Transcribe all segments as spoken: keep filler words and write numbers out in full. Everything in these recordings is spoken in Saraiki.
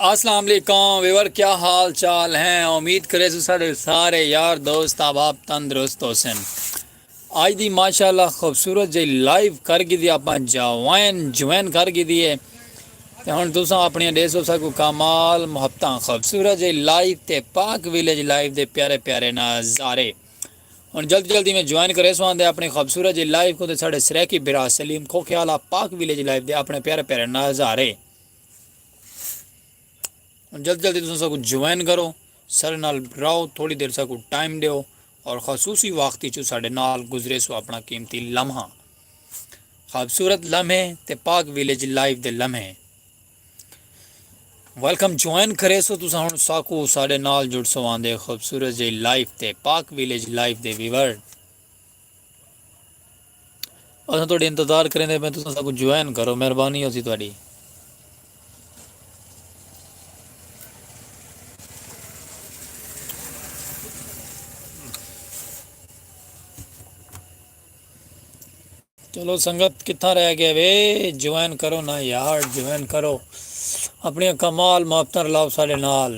السلام علیکم ویور، کیا حال چال ہیں؟ امید کریسوں ساڈے سارے یار دوست احباب تندرست ہوسن۔ اج دی ماشاءاللہ خوبصورت جئی لائیو کر گھدی، آپاں جوائن جوائن کر گھدی ہے۔ تے ہن تساں اپنیاں ڈیسو ساکوں کمال محبتاں، خوبصورت جئی لائیو تے پاک ویلیج لائیو دے پیارے پیارے نظارے۔ ہن جلدی جلدی میں جوائن کریسوں آندے اپنی خوبصورت جئی لائیو کوں، تے ساڈے سرائیکی بھرا سلیم کھوکھیالہ پاک ویلیج لائیو دے اپنے پیارے پیارے نظارے۔ ہن جلدی جلدی تساں ساکوں جوائن کرو، ساڈے نال رہو، تھوڑی دیر ساکوں ٹائم ڈیو اور خصوصی وقت اچوں ساڈے نال گزریسو اپنا قیمتی لمحہ۔ خوبصورت لمحے تے پاک ویلیج لائیو دے لمحے۔ ویلکم، جوائن کریسو تساں ہن ساکوں، ساڈے نال جڑسو آندے خوبصورت جئی لائیو تے پاک ویلیج لائیو دے ویور۔ اساں تہاڈی انتظار کریندے پئے، تساں ساکوں جوائن کرو، مہربانی ہوسی تہاڈی۔ چلو سنگت کتھاں رہ گئے وے، جوائن کرو نا یار، جوائن کرو، اپنیاں کمال محبتاں رلاؤ ساڈے نال۔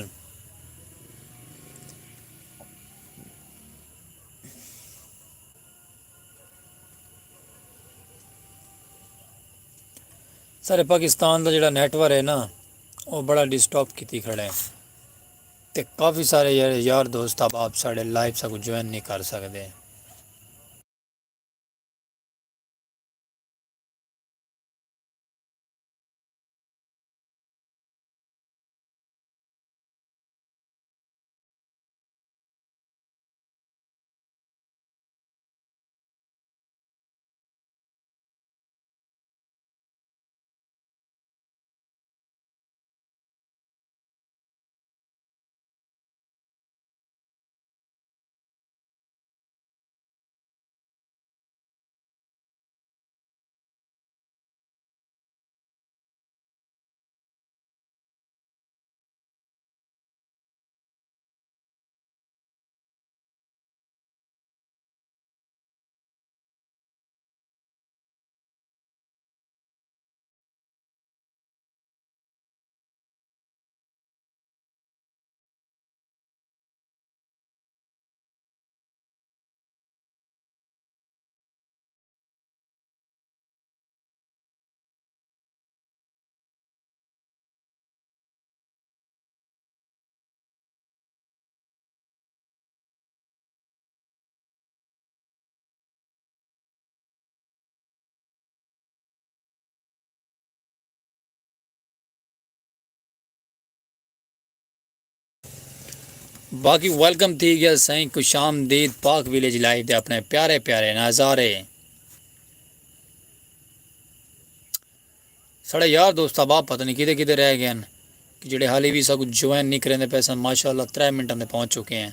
سارے پاکستان دا جڑا نیٹ ورک ہے نا، وہ بڑا ڈسٹرب کیتی کھڑا ہے، تے کافی سارے یار، یار دوست احباب ساڈے لائیو ساکوں جوائن نہیں کر سکدے۔ باقی ویلکم تھی گیا سائیں، خوش آمدید پاک ویلیج لائیو دے اپنے پیارے پیارے نظارے۔ ساڑے یار دوست احباب پتہ نہیں کدے کدے رہ گئے ہیں کہ جڑے حالی بھی ساکو جوائن نہیں کریں دے پیسے، ماشاءاللہ ترے منٹاں دے پہنچ چکے ہیں۔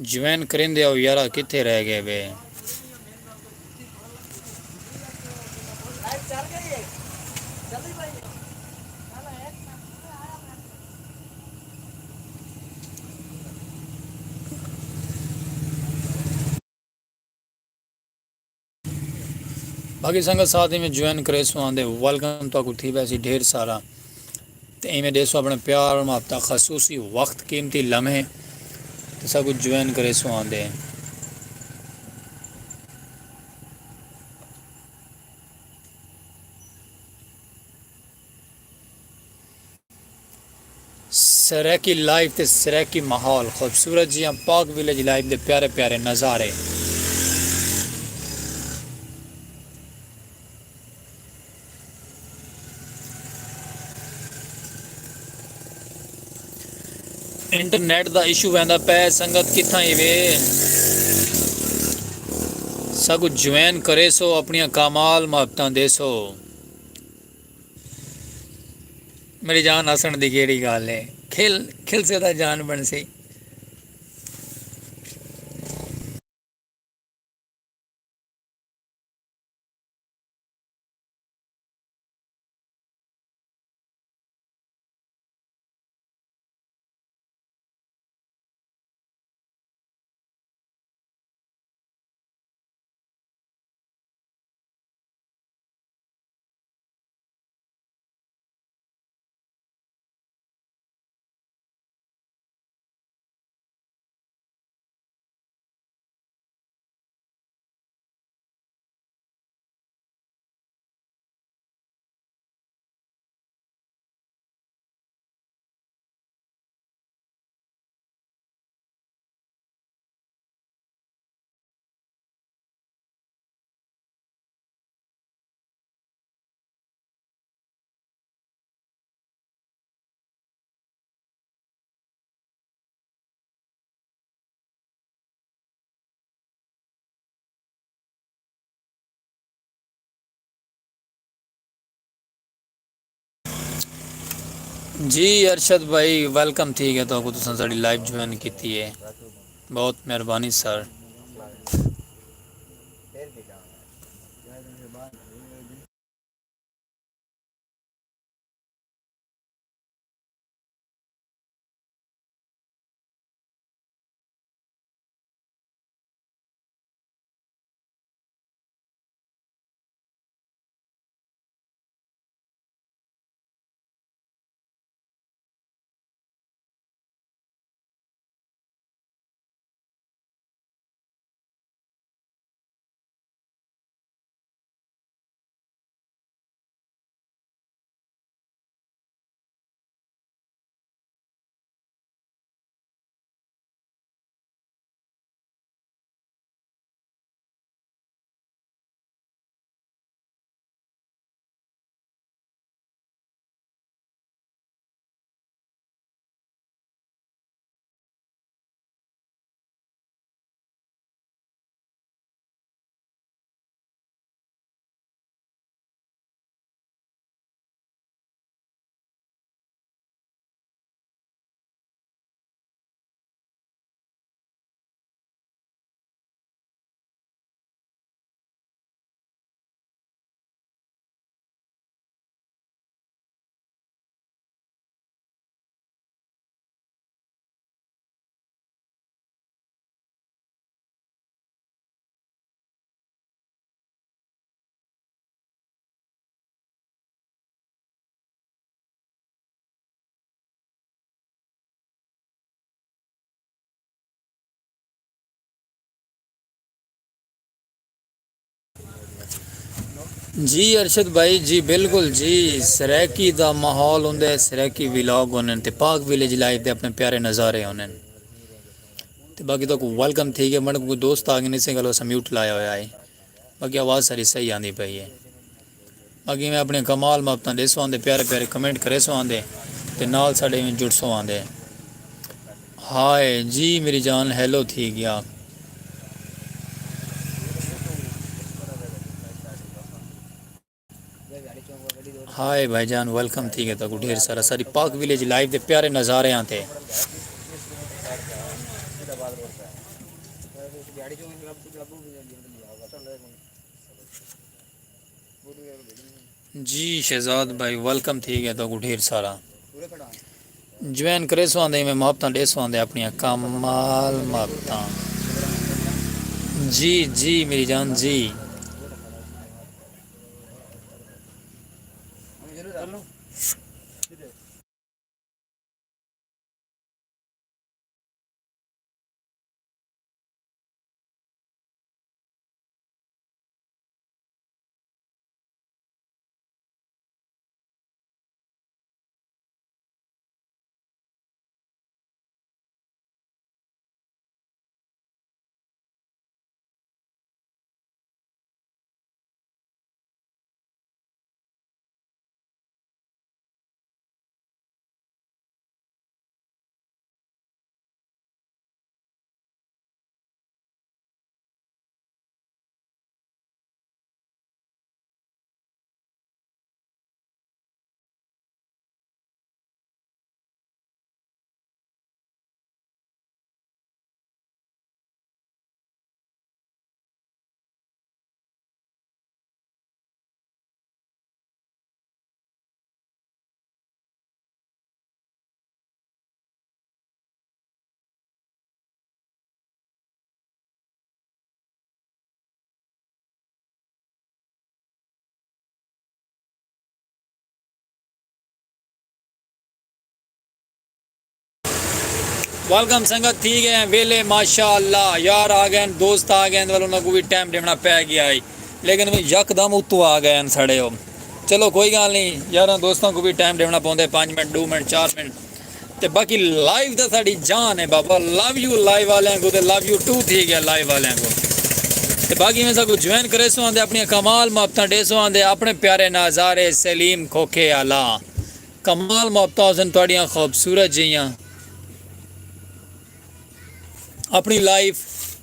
جوائن کریندے آؤ یارا، کتھے رہ گئے وے؟ باقی سنگت ساتھ ایویں جوائن کریسو آندے ویلکم تہاکوں تھی ویسی ڈھیر سارا۔ تے ایویں ڈیسو اپنے پیار محبت خصوصی وقت قیمتی لمحے تے ساکوں جوائن کریسو آندے۔ سرائیکی لائف تے سرائیکی ماحول، خوبصورت جیاں پاک ویلیج لائف دے پیارے پیارے نظارے۔ انٹرنیٹ دا ایشو ویندا پے، سنگت کتھاں ہی وے؟ ساکو جوائن کریسو، اپنیاں کامال محبتاں دیسو۔ میری جان ہسݨ دی کیڑھی ڳالھ ہے، کھل کھلسے تاں جان بݨسی۔ جی ارشد بھائی، ویلکم تھی ڳیا تہاکوں، تساں ساݙی لائیو جوائن کیتی ہے، بہت مہربانی سر۔ جی ارشد بھائی، جی بالکل جی، سرائیکی دا ماحول ہوندے، سرائیکی ولاگ ہوندن تے پاک ویلیج لائف دے اپنے پیارے نظارے ہوندن۔ تے باقی تہاکوں ویلکم تھی ڳیا، میݙے کوں کوئی دوست آ ڳئے، اسے ڳالھوں اساں میوٹ لایا ہویا ہے، باقی آواز ساری صحیح آندی پئی ہے۔ باقی میں اپݨے کمال محبتاں ݙیسو آندے، پیارے پیارے کمنٹ کریسو آندے تے نال ساݙے میں جڑسو آندے۔ ہائے جی میری جان ہیلو تھی ڳیا۔ ہائے بھائی جان، ویلکم تھی ڳیا تہاکوں ڈھیر سارا ساݙی پاک ویلیج لائف دے پیارے نظاریاں تے۔ جی شہزاد بھائی، ویلکم تھی ڳیا تہاکوں ڈھیر سارا۔ جوائن کریسو آندے، میں محبتاں ݙیسو آندے اپݨیاں کمال محبتاں۔ جی جی میری جان جی۔ ویلکم سنگت، تھی ڳئے ہیں ویلے ماشاءاللہ، یار آ ڳئے ہیں، دوست آ ڳئے ہیں، ول انہاں کوں وی ٹائم ݙیوݨا پئے ڳیا ہئی، لیکن وی یکدم اتوں آ ڳئے ہیں ساݙے او۔ چلو کوئی ڳالھ نی یاراں، دوستاں کوں وی ٹائم ݙیوݨا پوندے، پنج منٹ، ݙو منٹ، چار منٹ۔ تے باقی لائیو تاں ساݙی جان ہے بابا، لو یو لائیو والیاں کوں تے لو یو ٹو تھی ڳیا لائیو والیاں کوں۔ تے باقی میں ساکوں جوائن کریسو آندے، اپݨیاں کمال محبتاں ݙیسو آندے، اپݨے پیارے نظارے سلیم کھوکھے آلا۔ کمال محبتاں ہوسن تہاݙیاں خوبصورت جیہاں۔ اپݨی لائیو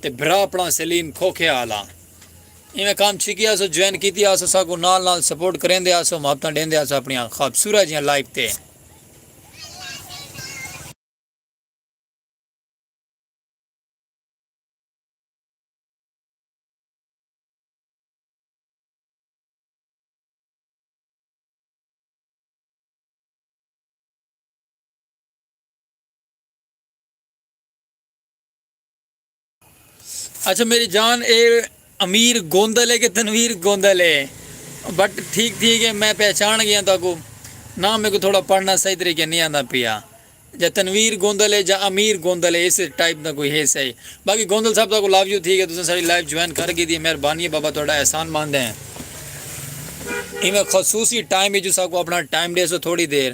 تے بھرا اپݨا سلیم کھوکھے آلا۔ ایویں کام چھکی آسو، جوائن کیتی آسو، ساکوں نال نال سپورٹ کریندے آسو، محبتاں ݙیندے آسو اپݨیاں خوبصورت جیہاں لائیو تے۔ اچھا میری جان، اے امیر گوندل ہے کہ تنویر گوندل ہے؟ بٹ ٹھیک ٹھیک ہے، میں پہچان گیا تہاکوں۔ نہ میکوں تھوڑا پڑھنا صحیح طریقے نہیں آندا پیا۔ جا تنویر گوندل ہے جا امیر گوندل ہے، اس ٹائپ دا کوئی ہے صحیح۔ باقی گوندل صاحب تہاکوں لو یو، ٹھیک ہے، تساں ساڈی لائیو جوائن کر گھدی ہے، مہربانی ہے بابا، تہاڈا احسان مند ہے۔ ایویں خصوصی ٹائم وچ ساکوں اپنا ٹائم ڈیسو تھوڑی دیر،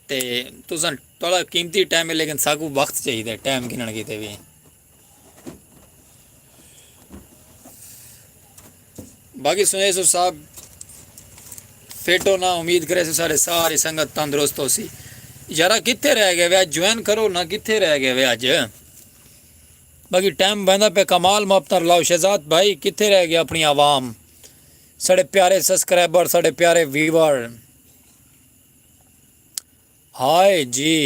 تے تساں، تہاڈا قیمتی ٹائم ہے لیکن ساکوں وقت چاہیدا ہے ٹائم گھنن کیتے وی۔ باقی سنیسو صاحب، فٹ ہو نا، امید کریسوں ساڈے ساری سنگت تندرست ہوسی۔ یارا کتھے رہ گئے وے اج؟ جوائن کرو نا، کتھے رہ گئے وے اج؟ باقی ٹائم ویندا پیا، کمال محبت نال لاؤ۔ شہزاد بھائی کتھے رہ گئے اپنی عوام، ساڈے پیارے سبسکرائبر، ساڈے پیارے ویور؟ ہائے جی،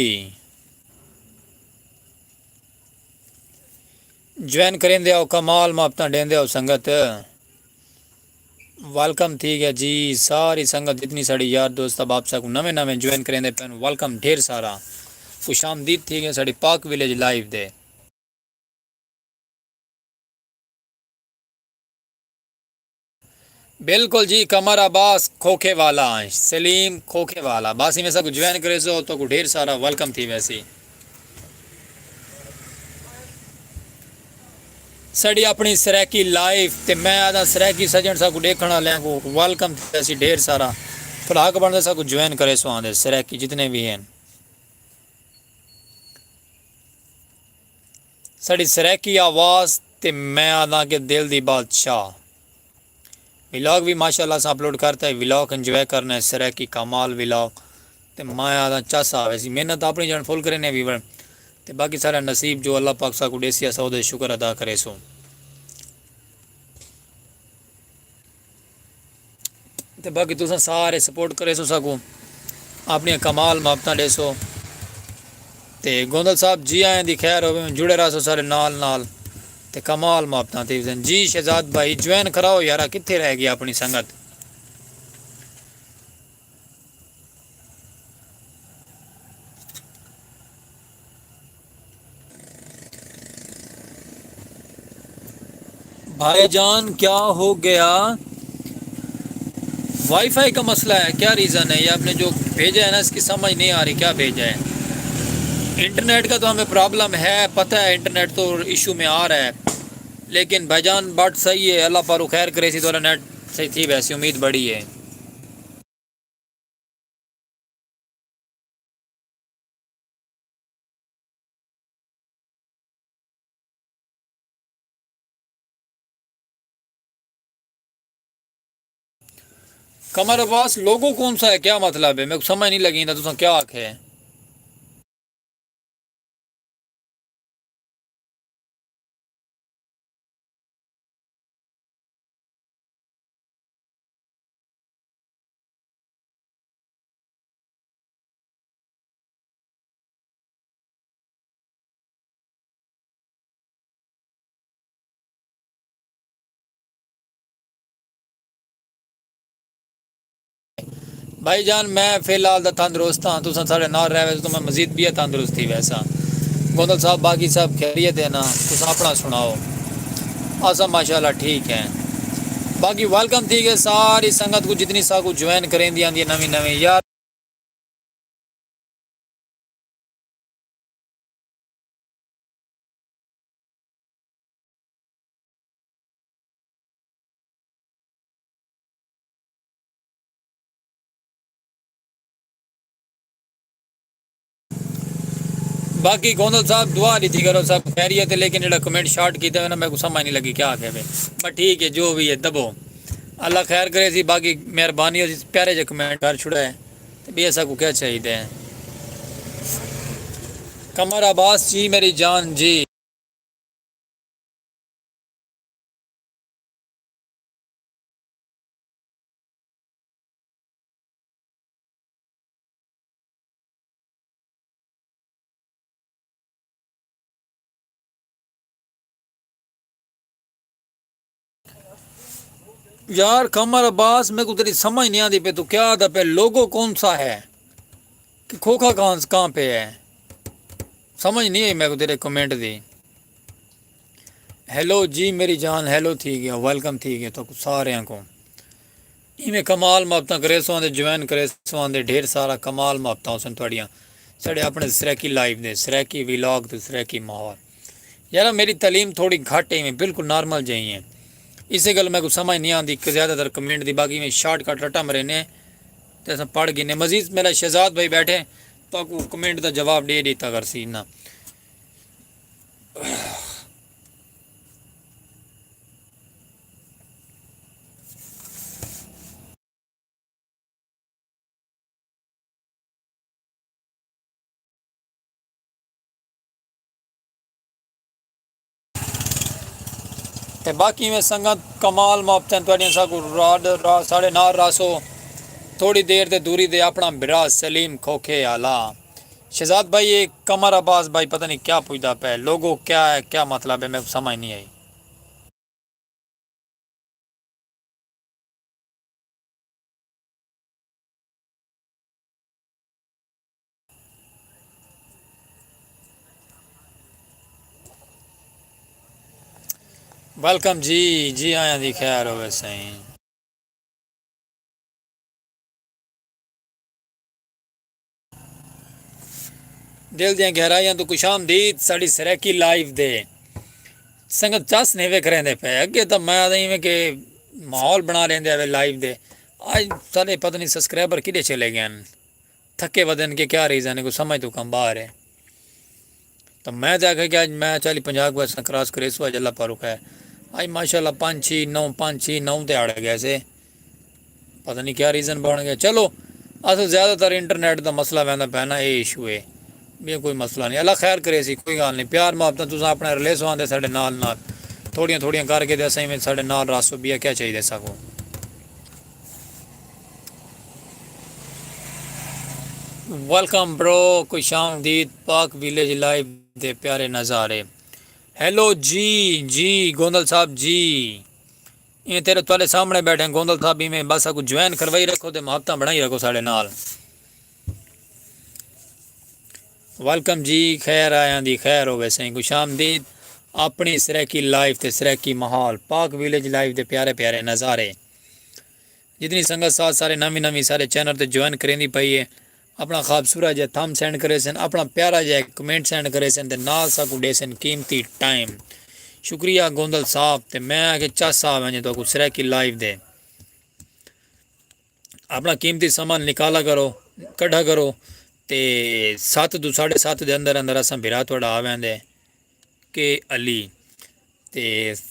جوائن کریندے آؤ، کمال محبتاں ڈیندے آؤ سنگت۔ ویلکم تھی گیا جی ساری سنگت، جتنی ساڈی یار دوست احباب ساکوں نویں نویں جوائن کریندے پن، ویلکم ڈھیر سارا۔ خوش آمدید تھی گئے ساڈی پاک ویلیج لائیو دے۔ بالکل جی، قمر عباس کھوکھے والا، سلیم کھوکھے والا، بس ایویں ساکوں جوائن کریسو، تہاکوں ڈھیر سارا ویلکم تھی ویسی۔ ساڈی اپنی سرائیکی لائیو، تے میں آہداں سرائیکی سجݨ ساکوں ݙیکھݨ آلیاں کوں ویلکم تھی ویسی ڈھیر سارا۔ بھلا حق بݨدا ساکوں جوائن کریسو آندے سرائیکی جتنے وی ہن۔ ساݙی سرائیکی آواز تے میں آہداں کہ دل دی بادشاہ۔ ولاگ وی ماشاءاللہ اساں اپلوڈ کرتا ہے، ولاگ انجوائے کرنا ہے، سرائیکی کمال ولاگ۔ تے میں آہداں چس آ ویسی، محنت اپݨی جان فل کرینے ویور، تے باقی سارا نصیب جو اللہ پاک ساکوں ݙیسی، اساں اودے شکر ادا کریسوں۔ تے باقی تساں سارے سپورٹ کریسو ساکوں، اپݨیاں کمال محبتاں ݙیسو۔ تے گوندل صاحب جی آئیں دی خیر ہووے، جڑے رہسو سارے نال نال۔ تے کمال محبتاں تھی ویسن۔ جی شہزاد بھائی جوائن کراؤ یارا، کتھے رہ گئی اپݨی سنگت؟ بھائی جان کیا ہو گیا؟ وائی فائی کا مسئلہ ہے، کیا ریزن ہے؟ یہ آپ نے جو بھیجا ہے نا، اس کی سمجھ نہیں آ رہی کیا بھیجا ہے۔ انٹرنیٹ کا تو ہمیں پرابلم ہے، پتہ ہے انٹرنیٹ تو ایشو میں آ رہا ہے، لیکن بھائی جان بات صحیح ہے، اللہ پاروں خیر کریسی، تہاݙا نیٹ صحیح تھی ویسی، امید بڑی ہے۔ قمر عباس، لوگو کون سا ہے؟ کیا مطلب ہے؟ میکوں سمجھ نہیں لگی، تساں کیا آکھے؟ بھائی جان، میں فی الحال تاں تندرست ہاں، تساں ساݙے نال رہوے تاں میں مزید ٻیا تندرست تھی ویساں۔ گوندل صاحب، باقی سب خیریت ہے نا؟ تساں اپݨا سݨاؤ۔ اساں ماشاءاللہ ٹھیک ہیں۔ باقی ویلکم تھی گئے ساری سنگت کوں، جتنی ساکوں جوائن کریندی آندی ہے نویں نویں یار۔ باقی گوندل صاحب دعا ݙتی کرو سب خیریت ہے، لیکن جڑا کمنٹ شارٹ کیتا ہوئے نا، میکوں سمجھ نہیں لگی کیا آکھے پئے۔ پر ٹھیک ہے، جو بھی ہے دبو، اللہ خیر کریسی۔ باقی مہربانی ہوسی، پیارے جے کمنٹ کر چھڑا ہے۔ تے ٻیا ساکوں کیا چاہیدے ہیں؟ قمر عباس جی، میری جان جی۔ یار قمر عباس، میکوں تیݙی سمجھ نہیں آندی پئی، توں کیا آہدا پئے؟ لوگو کون سا ہے کہ کھوکھا کہاں، کہاں پہ ہے؟ سمجھ نہیں آئی میکوں تیݙے کمنٹ دی۔ ہیلو جی میری جان، ہیلو تھی گیا، ویلکم تھی گیا تو سارے کو۔ ایویں کمال محبتاں کریسو آندے، جوائن کریسو آندے، ڈھیر سارا کمال محبتاں ہوسن تہاڈیاں ساڈے اپنے سرائیکی لائیو دے، سرائیکی ولاگ تے سرائیکی ماحول۔ یارا میری تعلیم تھوڑی گھٹ ہے، ایویں بالکل نارمل جہی ہے، اسے گل میں کو سمجھ نہیں آندی کہ زیادہ تر کمنٹ دی، باقی میں شارٹ کٹ رٹا مرینے تے اساں پڑھ گھنے۔ مزید میرا شہزاد بھائی بیٹھے تو کو کمنٹ دا جواب ڈے ڈیتا کرسی نا۔ تے باقی میں سنگت کمال محبتیں تہاڈیاں، ساکو راڈ را ساڈے نال راسو۔ تھوڑی دیر تے دوری دے اپنا بھرا سلیم کھوکھے آلا۔ شہزاد بھائی، یہ قمر عباس بھائی پتہ نہیں کیا پوچھدا پے، لوگو کیا ہے، کیا مطلب ہے، میں کو سمجھ نہیں آئی۔ ویلکم جی، جی آیاں دی خیر ہوے سائیں۔ دل دیاں گہرائیاں تو خوش آمدید ساڈی سرائیکی لائیو دے۔ سنگت چس نہیں ویکھ رہندے پے، اگے تاں میں آدھا ایویں کہ ماحول بنا لیندے آوے لائیو دے۔ اج ساڈے پتہ نہیں سبسکرائبر کڈے چلے گئے ہن، تھکے ودن کے کیا ریزن ہے، کوئی سمجھ تو کم باہر ہے۔ تو میں تے آکھیا کہ اج میں چالی پنجاہ کو ایسا کراس کریسو، اج اللہ پاک رکھا ہے۔ اج ماشاءاللہ پانچ چھی نو، پانچ چھی نو تے اڑ گئے سے۔ پتہ نہیں کیا ریزن بن گیا۔ چلو، اصل زیادہ تر انٹرنیٹ دا مسئلہ ویندا پیا نا، اے ایشو ہے۔ ٻیا کوئی مسئلہ نہیں، اللہ خیر کریسی، کوئی ڳالھ نہیں۔ پیار محبتاں تساں اپݨے رلیسو آندے ساڈے نال نال، تھوڑیاں تھوڑیاں کر کے تے اساں ایویں ساڈے نال رہسو، ٻیا کیا چاہیدے ساکوں۔ ویلکم برو، خوش آمدید پاک ویلیج لائیو دے پیارے نظارے۔ ہیلو جی، جی گوندل صاحب جی، ایں تیرے تہاڈے سامݨے بیٹھے ہیں گوندل صاحب، ایویں بس ساکوں جوائن کروائی رکھو تے محبتاں بݨائی رکھو ساڈے نال۔ ویلکم جی، خیر آیاں دی خیر ہووے سائیں، خوش آمدید اپݨی سرائیکی لائیو تے سرائیکی ماحول، پاک ویلیج لائیو دے پیارے پیارے نظارے۔ جتنی سنگت ساتھ سارے نویں نویں سارے چینل تے جوائن کریندی پئی ہے، اپݨا خوبصورت جیہا تھم سینڈ کریسن، اپݨا پیارا جیہا کمنٹ سینڈ کریسن تے نال ساکوں ݙیسن قیمتی ٹائم۔ شکریہ گوندل صاحب، تے میں آکھے چس آ ونڄے تہاکوں سرائیکی لائیو دے۔ اپݨا قیمتی سامان نکالا کرو، کڈھا کرو، تے ست توں ساڈھے ست دے اندر اندر اساں بھرا تہاڈا آ ویندے۔ کے علی۔ تے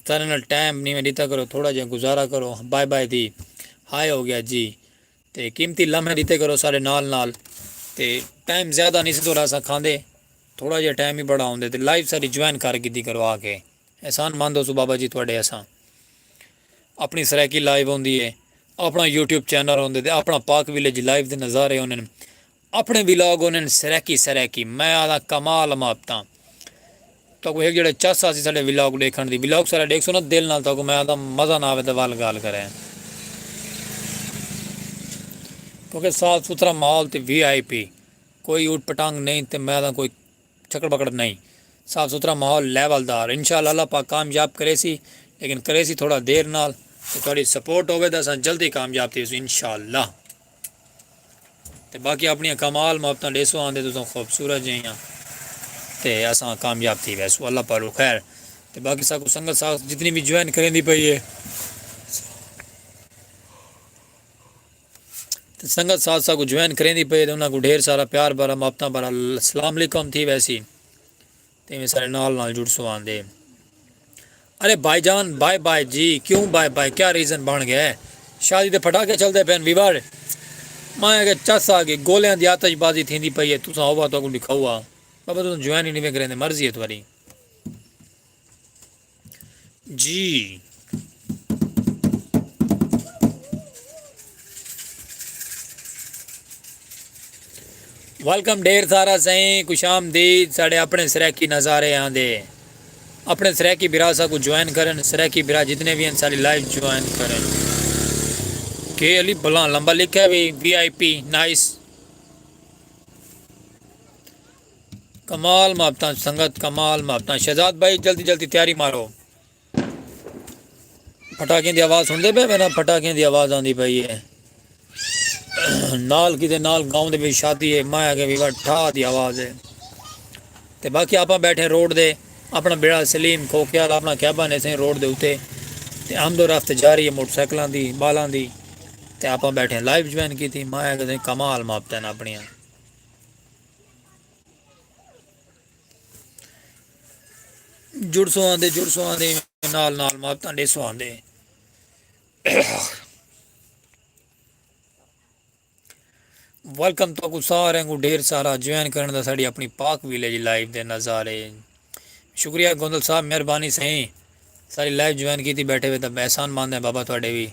سارے نال ٹائم نیویں ݙتا کرو، تھوڑا جیہا گزارا کرو، بائے بائے دی ہائے ہو گیا جی۔ تے قیمتی لمحے ݙتے کرو سارے نال نال۔ تے ٹائم زیادہ نہیں سی تہاڈا اساں کھاندے، تھوڑا جیہا ٹائم ہی بڑا ہوندے۔ تے لائیو ساری جوائن کر گھدی کرو آ کے۔ احسان مند ہوسوں بابا جی تہاڈے اساں۔ اپݨی سرائیکی لائیو ہوندی ہے، اپݨا یوٹیوب چینل ہوندے تے اپݨا پاک ویلیج لائیو دے نظارے ہوندن، اپݨے ولاگ ہوندن سرائیکی سرائیکی۔ میں آہداں کمال محبتاں۔ تہاکوں ہک جیڑھا چس آسی ساڈے ولاگ ݙیکھݨ دی، ولاگ سارا ݙیکھسو نا دل نال، تہاکوں میں آہداں مزہ نہ آوے تے ول ڳالھ کرے۔ کیونکہ صاف ستھرا ماحول تے وی آئی پی، کوئی اوٹ پٹانگ نہیں تے میں آہداں کوئی چھکڑ پکڑ نہیں، صاف ستھرا ماحول لیول دار۔ انشاءاللہ اللہ پاک کامیاب کریسی، لیکن کریسی تھوڑا دیر نال۔ تے تہاڈی سپورٹ ہووے تاں اساں جلدی کامیاب تھیسوں انشاءاللہ۔ تے باقی اپݨیاں کمال محبتاں ݙیسو آندے تساں خوبصورت جیہاں، تے اساں کامیاب تھی ویسوں اللہ پاک خیر۔ تے باقی ساکوں سنگت ساتھ جتنی بھی جوائن کریندی پئی ہے، تے سنگت ساتھ ساکوں جوائن کریندی پئی ہے، تے انہاں کوں ڈھیر سارا پیار بھرا، محبتاں بھرا السلام علیکم تھی ویسی۔ تے ایویں سارے نال نال جڑسو آندے۔ ارے بھائی جان، بائے بائے جی۔ کیوں بائے بائے؟ کیا ریزن بݨ ڳئے؟ شادی دے پٹاکے چلدے پئن ویور۔ میں آکھیا چس آ ڳئی، گولیاں دی آتش بازی تھیندی پئی ہے، تساں ہووا تہاکوں ݙکھاؤ آ۔ بابا تساں جوائن ہی نہیں کریندے، مرضی ہے تہاݙی۔ جی۔ ویلکم ڈھیر سارا سائیں، خوش آمدید ساڈے اپنے سرائیکی نظارے آندے۔ اپنے سرائیکی بھرا ساکوں جوائن کرن، سرائیکی بھرا جتنے بھی ہیں ساری لائیو جوائن کرن۔ کے علی بھلا لمبا لکھا ہے بھی وی آئی پی، نائس۔ کمال محبتاں سنگت، کمال محبتاں۔ شہزاد بھائی جلدی جلدی تیاری مارو۔ پٹاخیں دی آواز سݨدے پئے وے نا؟ پٹاخیں دی آواز آندی پئی ہے۔ نال کیتے نال گاؤں دے وچ شادی ہے، میں آکھیا وی ٹھا دی آواز ہے۔ تے باقی آپاں ٻیٹھے روڈ دے، اپݨا بیڑا سلیم کھوکھے آلا اپݨا کیبن ہے سئیں روڈ دے اتے، تے آمد و رفت جاری ہے موٹر سائیکلاں دی، ٻالاں دی۔ تے آپاں ٻیٹھے لائیو جوائن کیتی، میں آکھیا سئیں کمال محبتاں ہن اپݨیاں۔ جڑسو آندے، جڑسو آندے، نال نال محبتاں ݙیسو آندے۔ ویلکم تہاکوں ساریں کوں ڈھیر سارا جوائن کرݨ دا ساݙی اپݨی پاک ویلیج لائیو دے نظارے۔ شکریہ گوندل صاحب، مہربانی سئیں، ساری لائیو جوائن کیتی ٻیٹھے وے تاں احسان مند ہیں بابا تہاݙے وی۔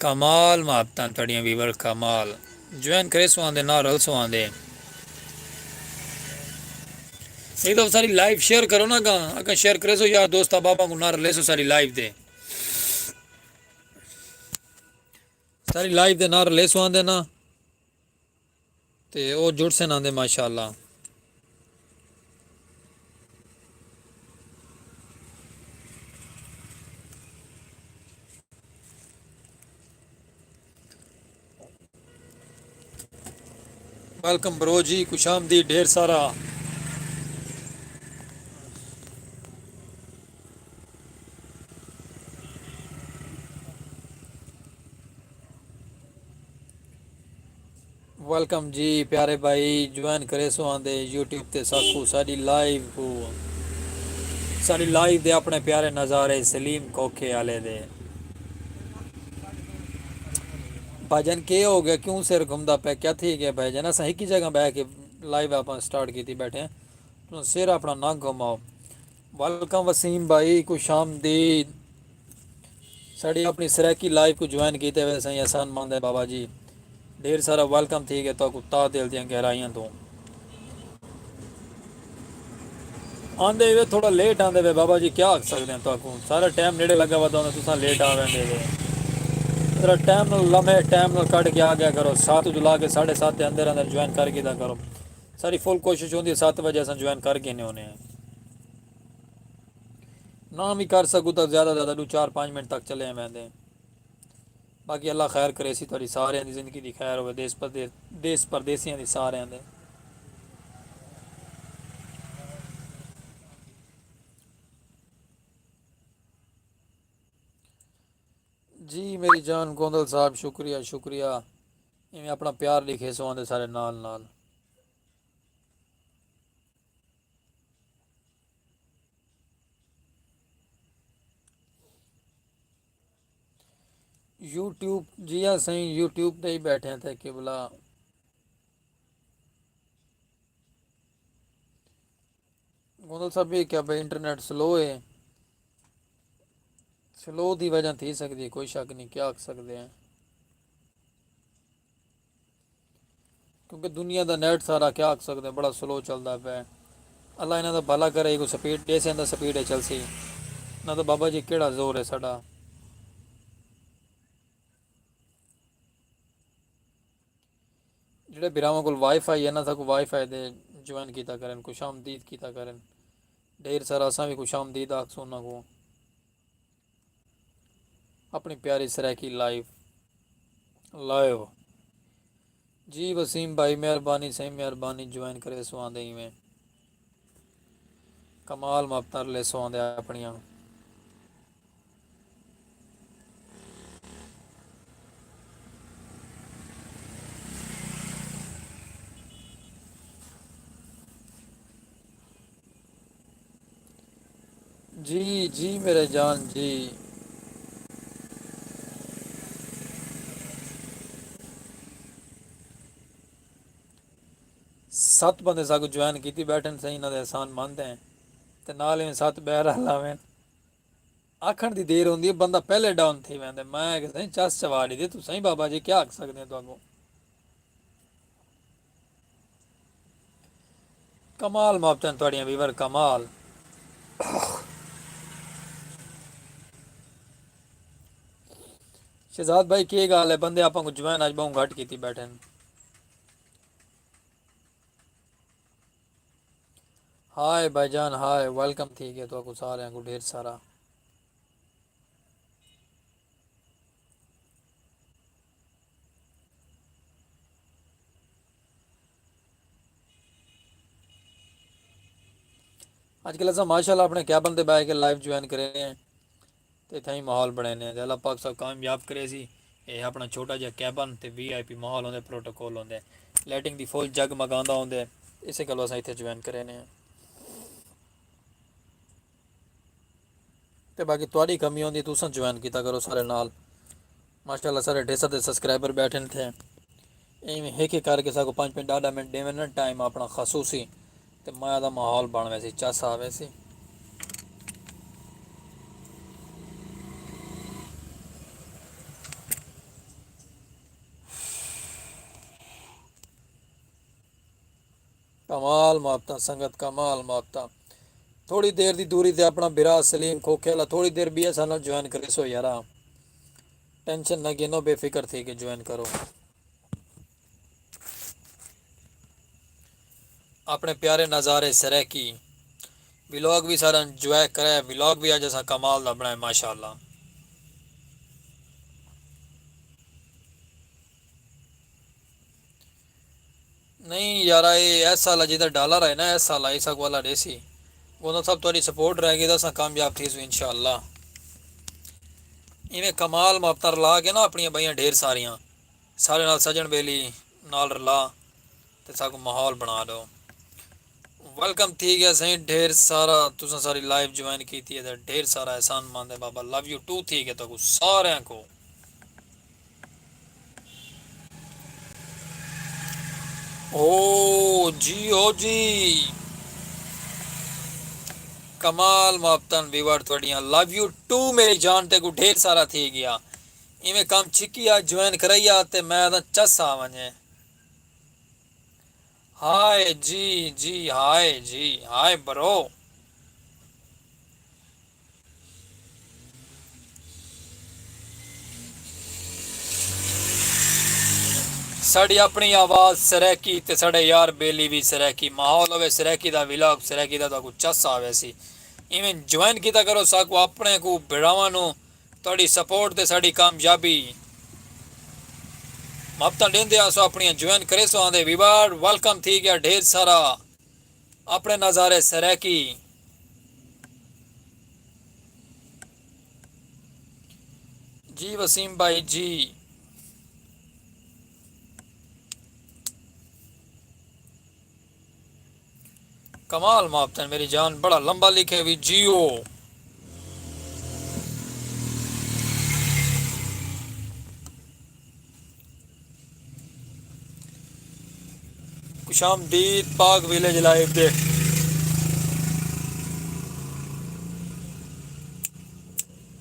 کمال محبتاں تہاݙیاں ویور کمال۔ جوائن کریسو آندے، نال رلسو آندے۔ ایک دفعہ ساری لائیو شیئر کرو نا گاں، اگاں شیئر کریسو یار دوست احباباں کوں نال رلیسو ساری لائیو تے۔ ساری لائیو تے نال رلیسو آندے نا۔ تے او جڑسن آندے ماشاءاللہ۔ ویلکم برو جی، خوش آمدید ڈھیر سارا۔ ویلکم جی پیارے بھائی، جوائن کریسو آندے یوٹیوب تے ساکوں ساݙی لائیو کوں، ساݙی لائیو دے اپݨے پیارے نظارے سلیم کھوکھے آلے دے۔ بھائی جان کے ہو گیا، کیوں سر گھمدا پیا، کیا تھی گیا بھائی جان؟ اساں ہکی جگہ بیٹھ کے لائیو اپݨا سٹارٹ کیتی بیٹھے ہیں، تساں سر اپݨا نہ گھماؤ۔ ویلکم وسیم بھائی، خوش آمدید۔ ساݙی اپݨی سرائیکی لائیو کوں جوائن کیتے ہوئے سئیں احسان مند ہے بابا جی، ڈھیر سارا ویلکم تھی ڳئے تہاکوں تہہ دل دیاں گہرائیاں توں۔ آندے وے تھوڑا لیٹ آندے وے بابا جی، کیا آکھ سڳدے ہیں تہاکوں، سارا ٹائم نیڑے لڳا وا تاں تساں لیٹ آ ویندے وے۔ ذرا ٹائم نال، لمحے ٹائم نال کڈھ کے آ ڳیا کرو، ست توں لا کے ساڑھے ست دے اندر اندر جوائن کر گھدا کرو۔ ساݙی فل کوشش ہوندی ہے ست وجے اساں جوائن کر گھنے ہونے ہیں۔ نہ وی کر سڳوں تاں زیادہ زیادہ ݙو چار پنج منٹ تک چلے ویندے ہیں۔ باقی اللہ خیر کریسی، تہاݙی ساریاں دی زندگی دی خیر ہووے، دیس پردیس، دیس پردیسیاں دی ساریاں دے۔ جی میری جان گوندل صاحب، شکریہ، شکریہ۔ ایویں اپݨا پیار ݙکھیسو آندے سارے نال نال۔ یوٹیوب، جی ہاں سئیں، یوٹیوب تے ہی بیٹھے ہیں تے قبلہ۔ گوندل صاحب، یہ کیا بھائی، انٹرنیٹ سلو ہے؟ سلو دی وجہ تھی سڳدی ہے، کوئی شک نہیں، کیا آکھ سڳدے ہیں؟ کیونکہ دنیا دا نیٹ سارا، کیا آکھ سڳدے ہیں، بڑا سلو چلدا پیا ہے۔ اللہ انہاں دا بھلا کرے، کوئی سپیڈ ݙیسے، انہاں دا سپیڈ ہے چلسی۔ نہ تاں بابا جی کیڑھا زور ہے ساݙا۔ جیڑھے بھراواں کول وائی فائی ہے نا، ساکوں وائی فائی دے جوائن کیتا کرن، خوش آمدید کیتا کرن۔ ڈھیر سارا اساں وی خوش آمدید آکھسوں انہاں کوں۔ اپݨی پیاری سرائیکی لائیو، لائیو۔ جی وسیم بھائی، مہربانی سئیں، مہربانی، جوائن کریسو آندے ایویں۔ کمال محبتاں رلیسو آندے اپݨیاں۔ جی، جی میرے جان جی۔ ست بندے ساکوں جوائن کیتی بیٹھن سئیں، انہاں دے احسان مند ہیں۔ تے نال ایویں ست ٻہر آلا وین۔ آکھݨ دی دیر ہوندی ہے، بندہ پہلے ڈاؤن تھی ویندے۔ میں کہ سئیں چس چوا ݙیندے، توں سئیں بابا جی کیا آکھ سڳدے ہیں تہاکوں۔ کمال محبتاں تہاݙیاں ویور، کمال۔ شہزاد بھائی، کی ڳالھ ہے؟ بندے آپاں کوں جوائن اڄ ٻہوں گھٹ کیتی بیٹھن۔ ہائے بھائی جان، ہائے، ویلکم تھی ڳیا تہاکوں ساریاں کوں ڈھیر سارا۔ اڄ کل اساں ماشاءاللہ اپݨے کیبن تے ٻہہ کے لائیو جوائن کرے ہیں۔ تے اتھاں ہی ماحول بݨینے ہیں تے اللہ پاک سب کامیاب کرے سی۔ اے اپݨا چھوٹا جہا کیبن تے وی آئی پی ماحول ہوندے، پروٹوکول ہوندے، لائٹنگ دی فل جگمگاندا ہوندے۔ اسے کلو اساں اتھے جوائن کرینے ہیں۔ تے باقی تہاݙی کمی ہوندی تساں جوائن کیتا کرو سارے نال۔ ماشاءاللہ سارے ڈھیر سارے سبسکرائبر ٻیٹھن تھے۔ ایویں ہک ہک کر کے ساکوں پنج پنج ݙاہ ݙاہ منٹ ݙیوݨ نا ٹائم اپݨا خصوصی، تے مایا دا ماحول بݨ ویسی، چس آ ویسی۔ کمال محبتاں سنگت، کمال محبتاں۔ تھوڑی دیر دی دوری تے اپݨا بھرا سلیم کھوکھے والا تھوڑی دیر ٻیا ساݙے نال جوائن کریسو یارا۔ ٹینشن نہ گھنو، بے فکر تھی کے جوائن کرو۔ اپݨے پیارے نظارے سرائیکی ولاگ وی سارا انجوائے کرے۔ ولاگ وی اڄ اساں کمال دا بݨائے ماشاءاللہ۔ نہیں یارا، اے ایس والا جیندے ڈالر ہے نا، ایس والا، ایسا والا ݙیسی۔ گوندو صاحب تہاݙی سپورٹ رہ ڳئی تاں اساں کامیاب تھیسوں انشاءاللہ۔ ایویں کمال محبتاں رلا کے نا اپݨیاں ٻئیاں ڈھیر ساریاں۔ سارے نال سڄݨ ٻیلی نال رلا تے ساکوں ماحول بݨا ݙو۔ ویلکم تھی ڳیا سئیں ڈھیر سارا، تساں ساری لائیو جوائن کیتی ہے تے ڈھیر سارا احسان مند ہے بابا، لو یو ٹو تھی ڳیا تہاکوں ساریاں کوں۔ او جی، او جی، کمال محبتاں ویور تہاݙیاں، لو یو ٹو میری جان، تیکوں ڈھیر سارا تھی ڳیا۔ ایویں کم چھکی آ، جوائن کرائی آ تے میں آہداں چس آ ونڄے۔ ہائے جی، جی، ہائے جی، ہائے برو۔ ساݙی اپݨی آواز سرائیکی تے ساݙے یار بیلی وی سرائیکی، ماحول ہووے سرائیکی دا، ولاگ سرائیکی دا، تہاکوں چس آ ویسی۔ ایویں جوائن کیتا کرو ساکوں، اپݨے کوں، بھراواں نوں۔ تہاݙی سپورٹ تے ساݙی کامیابی۔ محبتاں ݙیندے آسو اپݨیاں جوائن کریسو آندے ویور، ویلکم تھی ڳیا ڈھیر سارا۔ اپݨے نظارے سرائیکی۔ جی وسیم بھائی جی۔ کمال محبتاں میری جان، بڑا لمبا لکھے وی جیو۔ خوش آمدید پاک ویلیج لائیو دے۔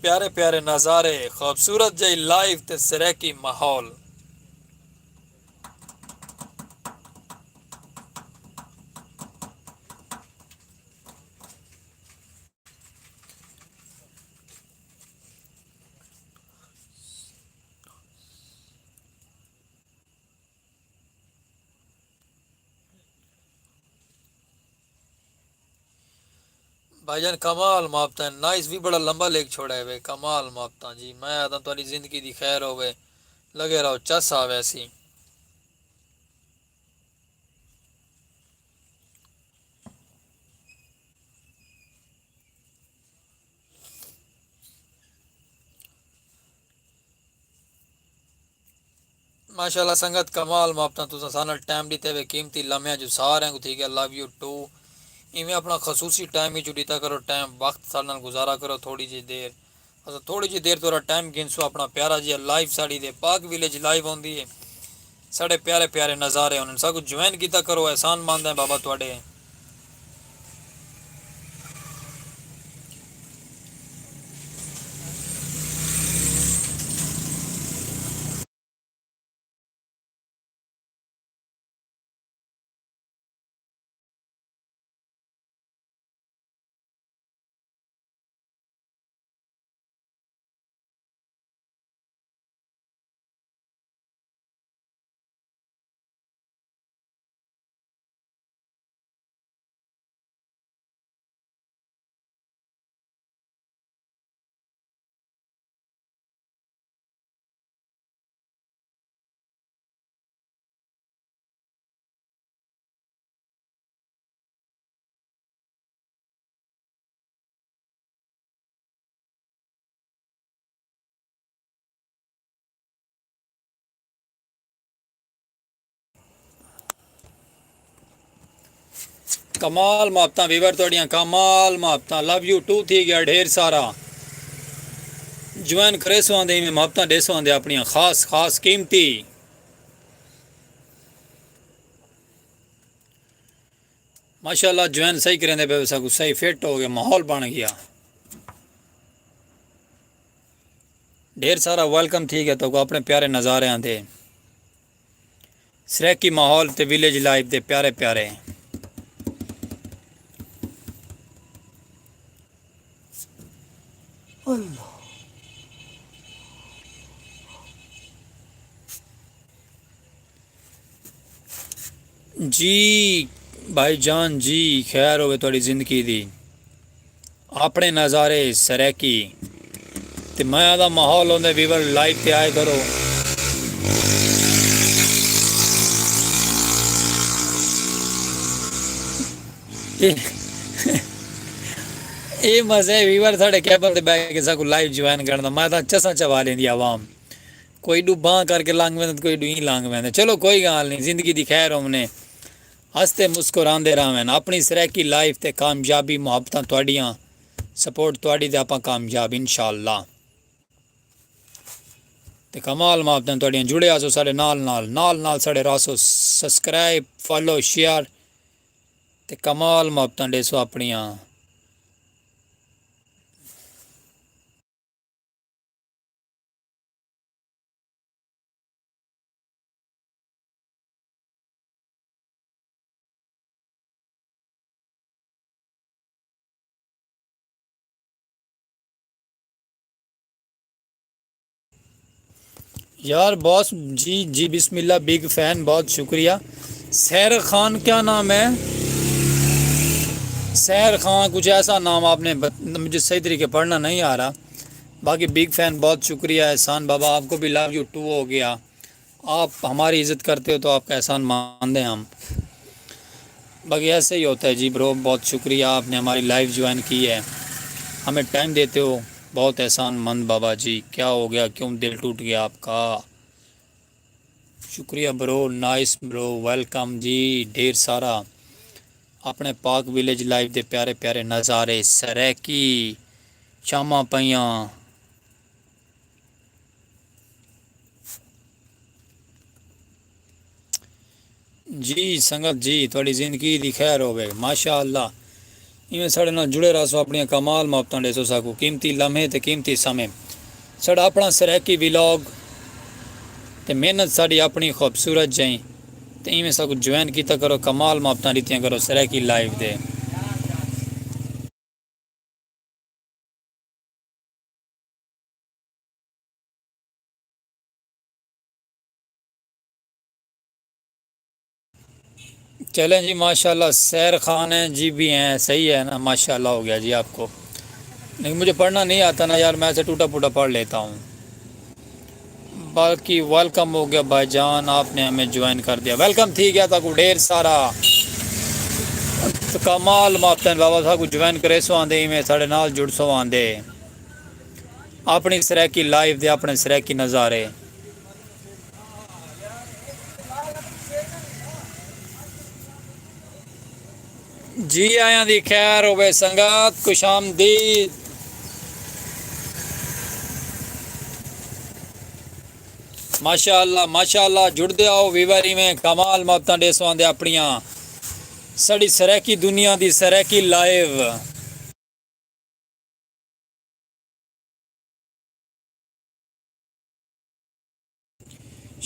پیارے پیارے نظارے، خوبصورت جئی لائیو تے سرائیکی ماحول۔ بھائی جان کمال محبتاں، نائس وی بڑا لمبا لکھ چھوڑا ہے وے، کمال محبتاں جی، میں آہداں تہاݙی زندگی دی خیر ہووے، لڳے رہو چس آ ویسی۔ ماشاءاللہ سنگت کمال محبتاں، تساں ساݙے نال ٹائم ݙتے وے قیمتی لمحیاں جو ساریاں کوں تھی ڳیا لو یو ٹو۔ ایویں اپݨا خصوصی ٹائم وچ ݙتا کرو، ٹائم وقت ساݙے نال گزارا کرو تھوڑی جئی دیر۔ اساں تھوڑی جئی دیر تہاݙا ٹائم گھنسوں، اپݨا پیارا جیہا لائیو ساݙی دے پاک ویلیج لائیو ہوندی ہے۔ ساݙے پیارے پیارے نظارے ہوندن، ساکوں جوائن کیتا کرو، احسان مند ہیں بابا تہاݙے۔ کمال محبتاں ویور تہاڈیاں، کمال محبتاں، لو یو ٹو تھی گیا ڈھیر سارا۔ جوائن کریسو آندے ایویں محبتاں ڈیسو آندے اپنیاں خاص خاص قیمتی۔ ماشاءاللہ جوائن صحیح کریندے پے، ساکو صحیح فٹ ہو گیا، ماحول بن گیا۔ ڈھیر سارا ویلکم تھی گیا تو کو اپنے پیارے نظارے آندے۔ سرائیکی ماحول تے ویلیج لائف دے پیارے پیارے۔ اللہ۔ جی بھائی جان جی، خیر ہوے تہاڈی زندگی دی۔ اپنے نظارے سرائیکی تے میں آہدا ماحول ہوندے ویور لائیو تے آئے کرو۔ اے، اے مزے ویور ساڈے کیبل تے بہ کے ساکو لائیو جوائن کرن دا، میں تاں چساں چوا لیندی عوام۔ کوئی ڈو باں کر کے لنگ ویندے، کوئی ڈو ایں لنگ ویندے۔ چلو کوئی گال نہیں، زندگی دی خیر ہوونے۔ ہستے مسکراندے رہون۔ اپنی سرائیکی لائف تے کامیابی، محبتاں تہاڈیاں، سپورٹ تہاڈی تے آپاں کامیاب انشاءاللہ۔ تے کمال محبتاں تہاڈیاں، جڑے آسو ساڈے نال نال، نال نال ساڈے راسو سبسکرائب، فالو، شیئر تے کمال محبتاں ڈیسو اپنیاں۔ یار باس جی، جی بسم اللہ، بگ فین، بہت شکریہ۔ سحر خان کیا نام ہے؟ سحر خان کچھ ایسا نام آپ نے بت-، مجھے صحیح طریقے پڑھنا نہیں آ رہا۔ باقی بگ فین، بہت شکریہ احسان بابا، آپ کو بھی لو یو ٹو ہو گیا۔ آپ ہماری عزت کرتے ہو تو آپ کا احسان ماندے ہیں ہم۔ باقی ایسے ہی ہوتا ہے جی برو، بہت شکریہ آپ نے ہماری لائیو جوائن کی ہے، ہمیں ٹائم دیتے ہو، بہت احسان مند بابا جی۔ کیا ہو گیا، کیوں دل ٹوٹ گیا آپ کا؟ شکریہ برو، نائس برو، ویلکم جی، ڈھیر سارا۔ اپنے پاک ویلیج لائیو دے پیارے پیارے نظارے، سرائیکی شاماں پیاں۔ جی سنگت جی، تہاڈی زندگی دی خیر ہووے، ماشاء اللہ۔ ایویں ساڈے نال جڑے رہسو، اپنیاں کمال محبتاں ڈیسو ساکوں، قیمتی لمحے تے قیمتی سمے۔ ساڈا اپنا سرائیکی ولاگ تے محنت ساڈی اپنی خوبصورت جئیں، تے ایویں ساکوں جوائن کیتا کرو، کمال محبتاں ڈتیاں کرو سرائیکی لائیو دے۔ چلیں جی، ماشاءاللہ، سیر خان ہیں جی، بھی ہیں، صحیح ہے نا، ماشاءاللہ ہو گیا جی آپ کو۔ لیکن مجھے پڑھنا نہیں آتا نا یار، میں ایسے ٹوٹا پھوٹا پڑھ لیتا ہوں۔ باقی ویلکم ہو گیا بھائی جان، آپ نے ہمیں جوائن کر دیا، ویلکم تھی گیا تاکو ڈھیر سارا۔ تو کمال ماپتن بابا، ساکو جوائن کرے سو آندے، ایویں ساڈے نال جڑ سو آندے۔ اپنی سرائیکی لائف دے اپنے سرائیکی نظارے۔ جی آیاں دی خیر ہووے سنگت، خوش آمدید۔ ماشاءاللہ، ماشاءاللہ، جڑدے آؤ ویور، ایویں کمال محبتاں ڈیسو آندے اپنیاں۔ ساڈی سرائیکی دنیا دی سرائیکی لائیو۔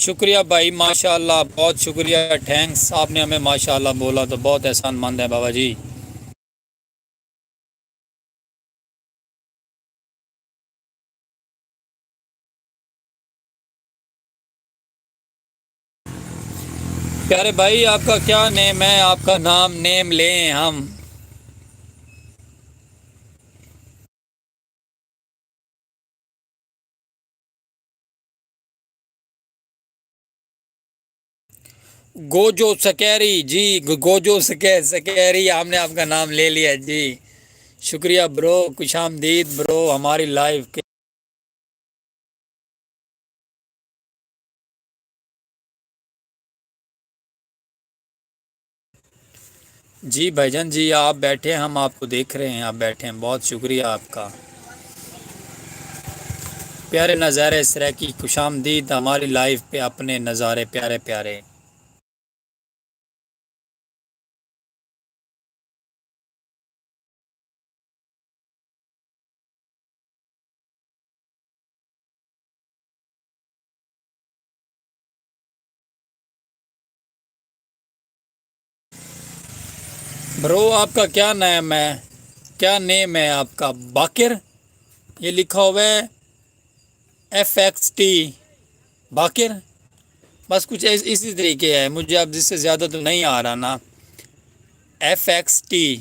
شکریہ بھائی، ماشاءاللہ، بہت شکریہ، تھینکس، آپ نے ہمیں ماشاءاللہ بولا تو بہت احسان مند ہے بابا جی۔ پیارے بھائی، آپ کا کیا نیم ہے؟ آپ کا نام، نیم لیں ہم۔ گوجو سکیری جی، گ-، گوجو سکے-، سکیری، ہم نے آپ کا نام لے لیا جی۔ شکریہ برو، خوش آمدید برو ہماری لائیو کے۔ جی بھائی جان، جی آپ بیٹھے ہیں، ہم آپ کو دیکھ رہے ہیں، آپ بیٹھے ہیں، بہت شکریہ آپ کا۔ پیارے نظارے سرائیکی، خوش آمدید ہماری لائیو پہ، اپنے نظارے پیارے پیارے۔ برو، آپ کا کیا نام ہے؟ کیا نیم ہے آپ کا؟ باقر، یہ لکھا ہوا ہے ایف ایکس ٹی باقر۔ بس کچھ اس- اسی طریقے ہے، مجھے اب جس سے زیادہ تو نہیں آ رہا نا۔ ایف ایکس ٹی،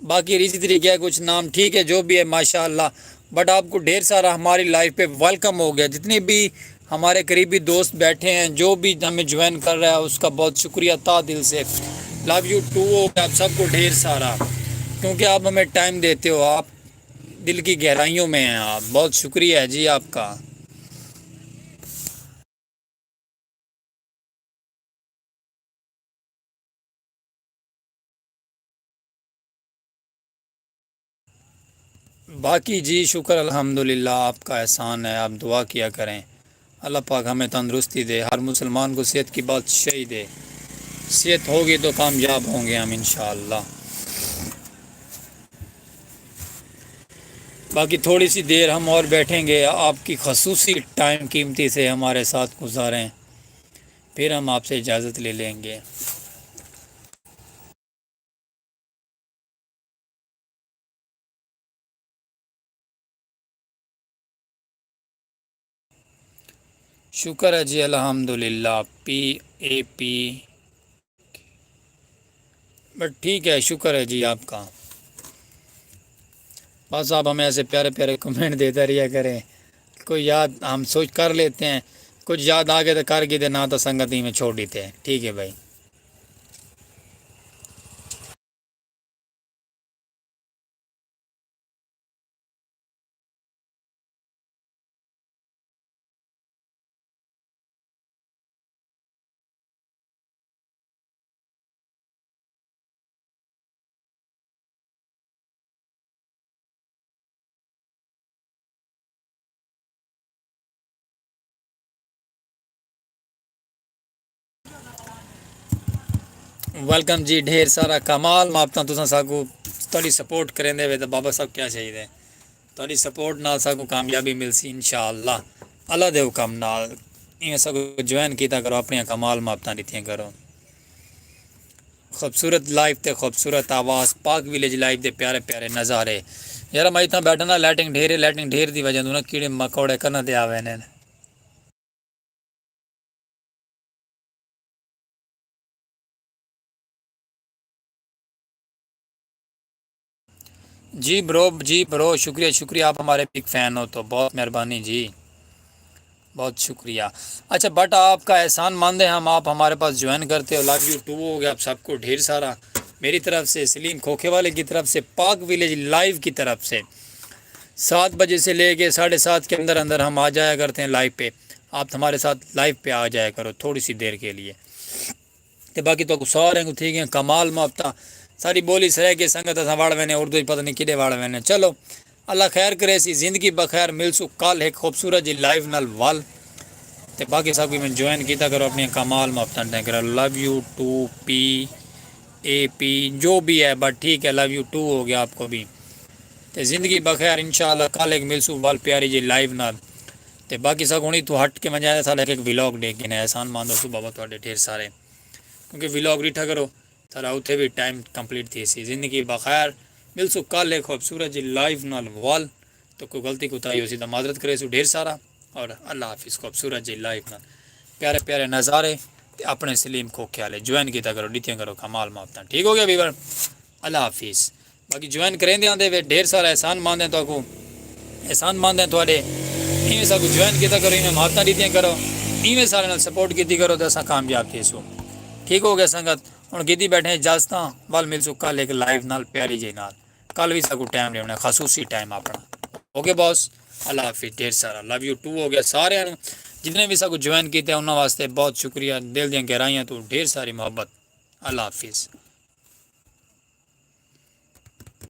باقی اسی طریقے ہے، کچھ نام ٹھیک ہے، جو بھی ہے، ماشاءاللہ۔ بٹ آپ کو ڈھیر سارا ہماری لائیو پہ ویلکم ہو گیا۔ جتنے بھی ہمارے قریبی دوست بیٹھے ہیں، جو بھی ہمیں جوائن کر رہا ہے، اس کا بہت شکریہ تہہ دل سے۔ لو یو ٹو ہو گیا آپ سب کو ڈھیر سارا، کیونکہ آپ ہمیں ٹائم دیتے ہو، آپ دل کی گہرائیوں میں ہیں آپ۔ بہت شکریہ ہے جی آپ کا۔ باقی جی شکر الحمدللہ، آپ کا احسان ہے، آپ دعا کیا کریں، اللہ پاک ہمیں تندرستی دے، ہر مسلمان کو صحت کی بادشاہی دے۔ صحت ہوگی تو کامیاب ہوں گے ہم انشاءاللہ۔ باقی تھوڑی سی دیر ہم اور بیٹھیں گے، آپ کی خصوصی ٹائم قیمتی سے ہمارے ساتھ گزاریں، پھر ہم آپ سے اجازت لے لیں گے۔ شکر ہے جی، الحمدللہ، پی اے پی۔ بٹ ٹھیک ہے، شکر ہے جی آپ کا۔ بس آپ ہمیں ایسے پیارے پیارے کمنٹ دیتا رہیا کریں، کوئی یاد ہم سوچ کر لیتے ہیں، کچھ یاد آ گئے تو کر گئے، نہ تو سنگتی میں چھوڑ دیتے ہیں۔ ٹھیک ہے بھائی۔ ویلکم جی، ڈھیر سارا کمال محبتاں۔ تساں ساکوں تہاݙی سپورٹ کریندے وے تاں بابا صاحب کیا چاہیدے؟ تہاݙی سپورٹ نال ساکوں کامیابی ملسی انشاءاللہ، اللہ دے حکم نال۔ ایویں ساکوں جوائن کیتا کرو، اپݨیاں کمال محبتاں ݙتیاں کرو۔ خوبصورت لائف تے خوبصورت آواز، پاک ویلیج لائف دے پیارے پیارے نظارے۔ یار میں اتھاں بیٹھا نا، لائٹنگ ڈھیر ہے، لائٹنگ ڈھیر دی وجہ توں نا کیڑے مکوڑے کناں تے آ ویندے نے۔ جی برو، جی برو، شکریہ، شکریہ، آپ ہمارے بگ فین ہو تو بہت مہربانی جی، بہت شکریہ۔ اچھا، بٹ آپ کا احسان مند ہے ہم، آپ ہمارے پاس جوائن کرتے ہو۔ لو یو ٹو ہو گیا آپ سب کو ڈھیر سارا۔ میری طرف سے، سلیم کھوکھے والے کی طرف سے، پاک ویلیج لائیو کی طرف سے، سات بجے سے لے کے ساڑھے سات کے اندر اندر ہم آ جایا کرتے ہیں لائیو پہ۔ آپ ہمارے ساتھ لائیو پہ آ جایا کرو تھوڑی سی دیر کے لیے۔ تے باقی تہاکوں ساریں کوں تھی ڳئیاں کمال محبتاں۔ ساری ٻولی سرائیکی سنگت اساں وڑ ویندے، اردو اچ پتہ نہیں کݙے وڑ ویندے۔ چلو، اللہ خیر کریسی، زندگی بخیر، ملسوں کل ہک خوبصورت جی لائیو نال ول۔ تے باقی سب کوں میں جوائن کیتا کرو، اپݨیاں کمال محبتاں ݙتیاں کرو۔ لو یو ٹو پی اے پی، جو بھی ہے، بٹ ٹھیک ہے، لو یو ٹو ہو گیا آپ کو بھی۔ تے زندگی بخیر، انشاءاللہ کل ہک ملسوں ول پیاری جی لائیو نال۔ تے باقی ساکوں ہݨ اتھوں ہٹ کے ونڄݨا ہے، ساݙا ہک ہک ولاگ ݙیکھ گھنے۔ احسان مند ہوسوں بابا تہاݙے ڈھیر سارے، کیونکہ ولاگ ݙٹھا کرو، ساݙا اتھے بھی ٹائم کمپلیٹ تھیسی۔ زندگی بخیر، ملسوں کل ہک خوبصورت جی لائیو نال ول۔ تہاکوں غلطی کوتاہی ہوسی تاں معذرت کریسوں ڈھیر سارا۔ اور اللہ حافظ، خوبصورت جی لائیو نال پیارے پیارے نظارے۔ تے اپݨے سلیم کھوکھے والے جوائن کیتا کرو، ݙتیاں کرو کمال محبتاں۔ ٹھیک ہو گیا ویور؟ اللہ حافظ۔ باقی جوائن کریندے آندے وے، ڈھیر سارا احسان مند ہیں تہاکوں، احسان مند ہیں تہاݙے۔ ایویں ساکوں جوائن کیتا کرو، ایویں محبتاں ݙتیاں کرو، ایویں سارے نال سپورٹ کیتی کرو تے اساں کامیاب تھیسوں۔ ٹھیک ہو گیا سنگت، ہݨ گھدی بیٹھے اجازتاں، ول ملسوں کل ہک لائیو نال پیاری جئی نال۔ کل وی ساکوں ٹائم ݙیوݨا، خصوصی ٹائم اپݨا۔ اوکے باس، اللہ حافظ، ڈھیر سارا لو یو ٹو ہو گیا سارے۔ جتنے وی ساکوں جوائن کیتے انہاں واسطے بہت شکریہ، دل دیاں گہرائیاں توں ڈھیر ساری محبت۔ اللہ حافظ۔